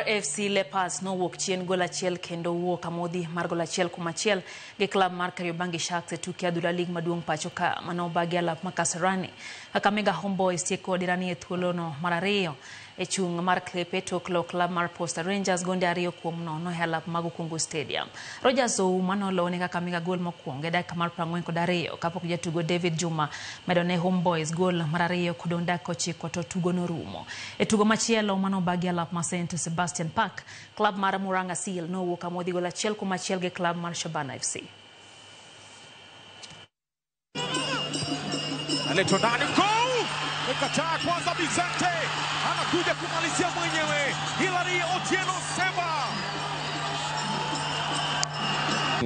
FC Leopards nowuok chien gol achiel kendo wuok amodhi mar gol 1-1 gi klab mar Kariobangi Sharks e tuke adhula lig maduong' pacho ka mane obagi alap ma Kasarani. Kakamega Homeboys tieko dirani e thuolono mar ariyo e chung' mar klepe tok lo klab mar Posta Rangers gonde 2-0 e alap mag Ukungu Stadium. Rogers Ouma nolone Kakamega gol mokwongo e dakika mar 42 kapok jatugo David Juma medo ne Homeboys gol mar ariyo kodong' dakika 9 to tugo norumo. E tugo machielo manobagi alap ma St Sebastian Park, klab mar Murang'a Seal nowuok amodhi gol 1-1 gi klab mar Shabana FC. Aletwa ndani goal! Mekataa kwanza, Bizante anakuja kumalizia mwenyewe, Hilary Otieno Seba.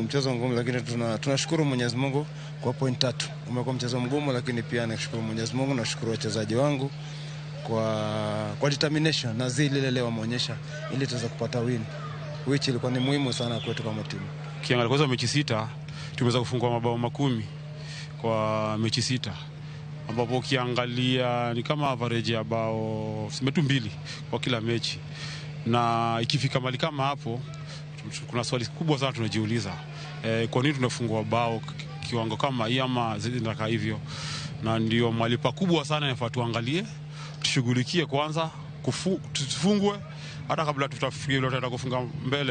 Mchezo mgumu, lakini tunashukuru Mwenyezi Mungu kwa point 3. Umekuwa mchezo mgumu, lakini pia nashukuru Mwenyezi Mungu, nashukuru wachezaji wangu kwa determination na zile ile leo wameonyesha ili tuweze kupata win, which ilikuwa ni muhimu sana kwetu kama timu. Kiangalia kwanza mechi 6 tumeweza kufungua mabao 10 kwa mechi 6, ambapo ukiangalia ni kama average ya bao sema tu 2 kwa kila mechi, na ikifika mali kama hapo kuna swali kubwa sana tunajiuliza, kwa nini tunafungua bao kiwango kama hii ama zinataka hivyo? Na ndio mahali pakubwa sana inafaa tuangalie, tushughulikie kwanza, tufungwe hata kabla tutafikiria tutaenda kufunga mbele.